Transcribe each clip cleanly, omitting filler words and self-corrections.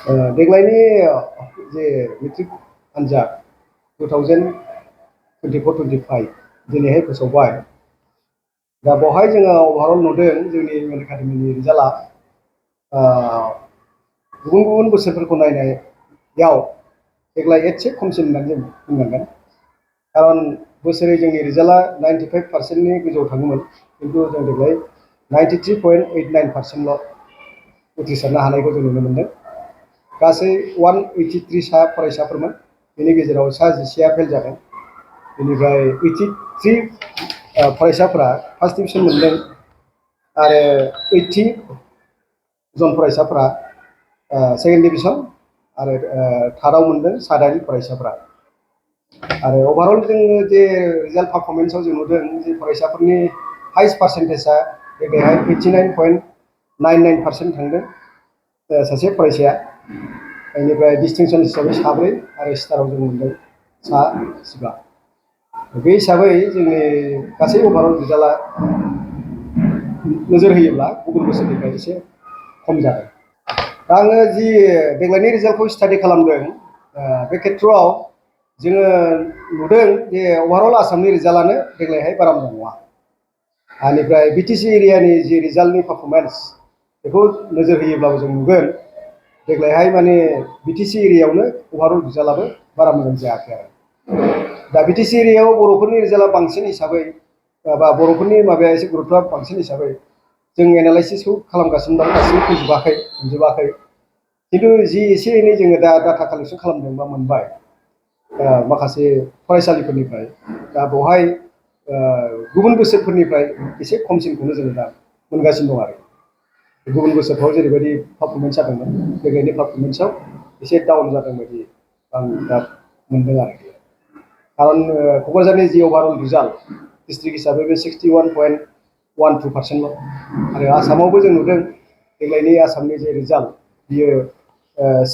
देग्लायनि जे मेट्रिक आनजाद 2024-25 दिनैहाय फोसावबाय। दा बेवहाय जोङो अभारअल नुदों जोंनि मेन एकाडेमिनि रिजाल्टआ गुबुन गुबुन बोसोरफोरखौ नायनायाव देग्लाय एसे खमसिन होननानै जों बुंनांगोन। खारन बोसोरै जोंनि रिजाल्टआ 95%नि गोजौआव थाङोमोन, किन्तु जों देग्लाय 93.89%ल' उथ्रिसारनो हानायखौ जों नुनो मोन्दों। गासै 183 सा फरायसाफोरमोन, बेनि गेजेराव सा 11आ फेल जादों। बेनिफ्राय 83 फरायसाफोरा फार्स्ट डिभिजन मोनदों आरो 80 जन फरायसाफोरा सेकेन्ड डिभिजन आरो थार्डआव मोनदों 7 फरायसाफोरा। आरो अभारअल जोङो जे रिजाल्ट पारफरमेन्सआव जों नुदों जे फरायसाफोरनि हाइस्ट पार्सेन्टेजआ देग्लायहाय 89.99% थांदों सासे फरायसाया। बेनिफ्राय डिस्टिंसन हिसाबै 7 आरो स्टाराव जों मोनदों 15। बे हिसाबै जोंनि गासै अभारअल रिजाल्टआ नोजोर होयोब्ला गुबुन बोसोरनिफ्राय एसे खम जादों। दा आङो जि देग्लायनि रिजाल्टखौ स्टाडि खालामदों, बे खेत्रआव जोङो नुदों जे अभारअल आसामनि रिजाल्टआनो देग्लायहाय बारा मोजां नङा। बेनिफ्राय बिटिसि एरियानि जि रिजाल्टनि पारफरमेन्स बेखौ नोजोर होयोब्लाबो जों नुगोन देग्लायहाय माने बिटिसि एरियायावनो अभारअल रिजाल्टआबो बारा मोजां जायाखै आरो। दा बिटिसि एरियायाव बर'फोरनि रिजाल्टआ बांसिन हिसाबै बा बर'फोरनि माबाया एसे गुरुत्वआ बांसिन हिसाबै जों एनालाइसिसखौ खालामगासिनो दं, दासिमबो मोनजोबाखै। किन्तु जि एसे एनै जोङो दा डाटा कालेक्सन खालामदों बा मोनबाय माखासे फरायसालिफोरनिफ्राय, दा बेवहाय गुबुन बोसोरफोरनिफ्राय एसे खमसिनखौनो जोङो दा मोनगासिनो दं आरो। गुबुन बोसोरफ्राव जेरैबायदि पारफरमेन्स जादोंमोन, देग्लायनि पारफरमेन्सआव एसे डाउन जादों बायदि आं दा मोनदों आरोखि। खारन क'क्राझारनि जि अभारअल रिजाल्ट डिस्ट्रिक्ट हिसाबै बे 61.12%ल'। आरो आसामावबो जों नुदों देग्लायनि आसामनि जे रिजाल्ट बियो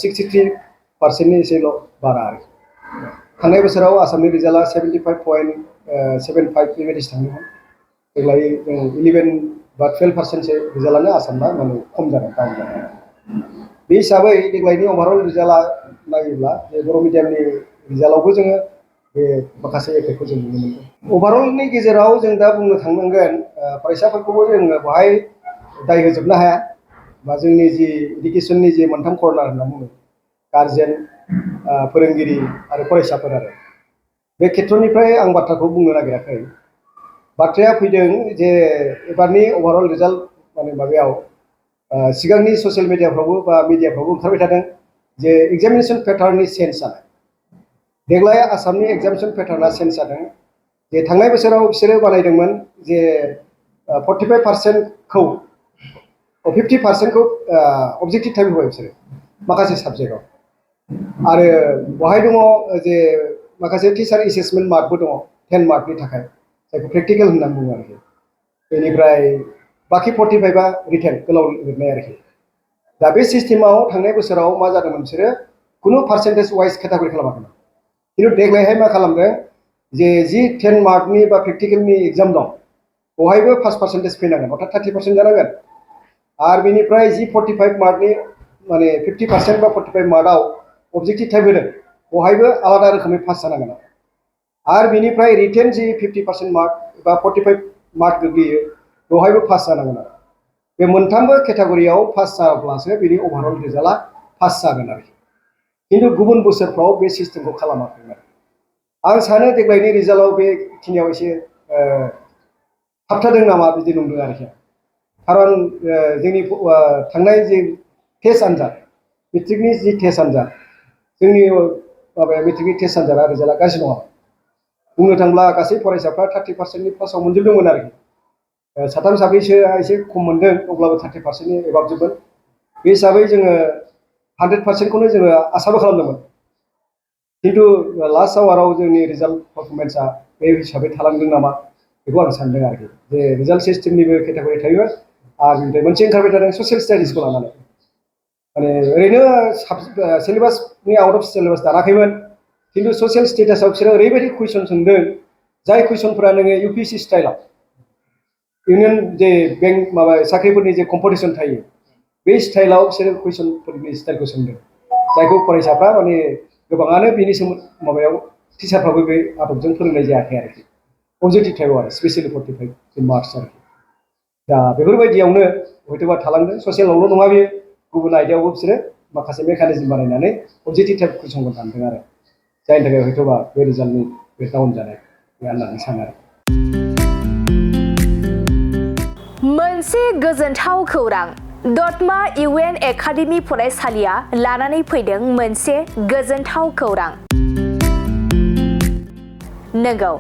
63%नि एसेल' बारा आरोखि। थांनाय बोसोराव आसामनि रिजाल्टआ 75.75 बेबायदिसो थांदोंमोन। देग्लाय जों 11 बा 12%सो रिजाल्टआनो आसामना माने खम जादों, डाउन जादों। बे हिसाबै देग्लायनि अभारअल रिजाल्टआ नायोब्ला जे बर' मिडियामनि रिजाल्टआवबो जोङो बे माखासे एफेक्टखौ जों नुनो मोनदों। अभारअलनि गेजेराव जों दा बुंनो थांनांगोन फरायसाफोरखौबो जोङो बेवहाय दाय होजोबनो हाया, बा जोंनि जि इडुकेसननि जि मोनथाम कर्नार होनना बुङो, गार्जेन, फोरोंगिरि आरो फरायसाफोर आरो। बे खेत्रनिफ्राय आं बाथ्राखौ बुंनो नागिराखै। बाथ्राया फैदों जे एबारनि अभारअल रिजाल्ट माने माबायाव सिगांनि ससियेल मिडियाफ्रावबो बा मिडियाफ्रावबो ओंखारबाय थादों जे एग्जामिनेसन पेटार्ननि चेन्ज जानाय। देग्लाय आसामनि एग्जामिनेसन पेटार्नआ चेन्ज जादों। जे थांनाय बोसोराव बिसोरो बानायदोंमोन जे 45%खौ 50%खौ अबजेक्टिभ टाइप होबाय बिसोरो माखासे साबजेक्टआव। आरो बेवहाय दङ जे माखासे टिचार एसेसमेन्ट मार्कबो दङ 10 मार्कनि थाखाय, जायखौ प्रेक्टिकेल होननानै बुङो आरोखि। बेनिफ्राय बाखि 45आ रिटेन गोलाव लिरनाय आरोखि। दा बे सिस्टेमाव थांनाय बोसोराव मा जादोंमोन, बिसोरो खुनु पार्सेन्टेज वाइज केटागरि खालामाखैमोन। किन्तु देग्लायहाय मा खालामदों जे जि 10 मार्कनि बा प्रेक्टिकेलनि एग्जाम दं बेवहायबो 5% फैनांगोन, अर्थात 30% जानांगोन। आरो बेनिफ्राय जि 45 मार्कनि माने 50% बा 45 मार्कआव अबजेक्टिभ टाइप होदों बेवहायबो आलादा रोखोमै पास जानांगोन। आरो बेनिफ्राय रिटेन जि 50% मार्क बा 45 मार्क गोग्लैयो बेवहायबो पास जानांगोन आरो। बे मोनथामबो केटागरियाव पास जाब्लासो बेनि अभारअल रिजाल्टआ पास जागोन आरोखि। किन्तु गुबुन बोसोरफ्राव बे सिस्टेमखौ खालामाखैमोन। आं सानो देग्लायनि रिजाल्टआव बेखिनियाव एसे थाबथादों नामा बिदि नंदों आरोखि। खारन जोंनि थांनाय जे टेस्ट आनजाद, मेट्रिकनि जि टेस्ट आनजाद, जोंनि माबाया मेट्रिकनि टेस्ट आनजादा रिजाल्टआ गाज्रि नङामोन। बुंनो थांब्ला गासै फरायसाफ्रा 30%नि प्लासाव मोनजोबदोंमोन आरोखि। साथाम साब्रैसोआ एसे खम मोनदों, अब्लाबो 30%नि एबाबजोबमोन। बे हिसाबै जोङो 100%खौनो जोङो आसाबो खालामदोंमोन। किन्तु लास्ट आवाराव जोंनि रिजाल्ट पारफरमेन्सआ बे हिसाबै थालांदों नामा बेखौ आं सानदों आरोखि। जे रिजाल्ट सिस्टेमनिबो केटागरि थायो आरो बेनिफ्राय मोनसे ओंखारबाय थादों ससियेल स्टाडिसखौ लानानै। माने ओरैनो सिलेबासनि आउट अफ सिलेबास दानाखैमोन, किन्तु ससियेल स्टेटासआव बिसोरो ओरैबायदि कुइसन सोंदों जाय कुइसनफोरा नोङो इउपिएससि स्टाइलाव इउनियन जे बेंक माबा साख्रिफोरनि जे कम्पिटिसन थायो बे स्टाइलाव बिसोरो कुइसनफोरनि स्टाइलखौ सोंदों। जायखौ फरायसाफ्रा माने गोबाङानो बेनि माबायाव टिचारफ्राबो बे आदबजों फोरोंनाय जायाखै आरोखि पजिटिभ टाइपआव आरो स्पेसियेलि 45 मार्क्स आरोखि दा बेफोरबायदियावनो हयथ'बा थालांदों ससियेलावल' नङा बेयो गुबुन आयदायावबो बिसोरो माखासे मेकानिजम बानायनानै पजिटिभ टाइप कुइसनखौ दानदों आरो जायनि थाखाय हयथ'बा बे रिजाल्टनि बे डाउन जानाय होननानै सानो आरो मोनसे गोजोनथाव खौरां दतमा इउएन एकाडेमि फरायसालिया लानानै फैदों मोनसे गोजोनथाव खौरां नंगौ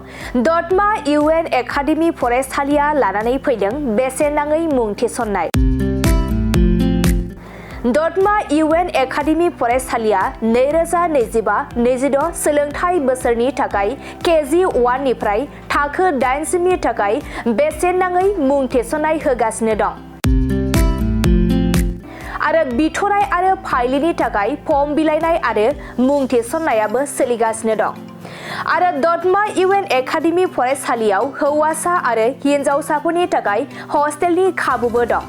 दतमा इउएन एकाडेमि फरायसालिया लानानै फैदों बेसेन नाङै मुं थिसननाय दतमा इउएन एकाडेमि फरायसालिया 2025-26 सोलोंथाइ बोसोरनि थाखाय केजि 1 निफ्राय थाखो 8 सिमनि थाखाय बेसेन नाङै मुं थिसननाय होगासिनो दं आरो बिथराय आरो फाइलिनि थाखाय फर्म बिलाइनाय आरो मुं थिसननायाबो सोलिगासिनो दं आरो दतमा इउएन एकाडेमि फरायसालियाव हौवासा आरो हिनजावसाफोरनि थाखाय हस्टेलनि खाबुबो दं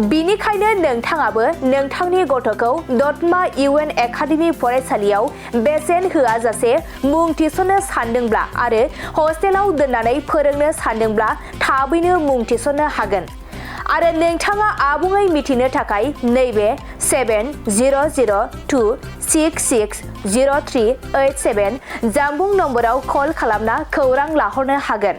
बिनिखायनो नोंथाङाबो नोंथांनि गथ'खौ दतमा इउएन एकाडेमि फरायसालियाव बेसेन होआजासे मुं थिसननो सानदोंब्ला आरो हस्टेलाव दोननानै फोरोंनो सानदोंब्ला थाबैनो मुं थिसननो हागोन आरो नोंथाङा आबुङै मिथिनो थाखाय नैबे 7002660387 जानबुं नम्बराव कल खालामना खौरां लाहरनो हागोन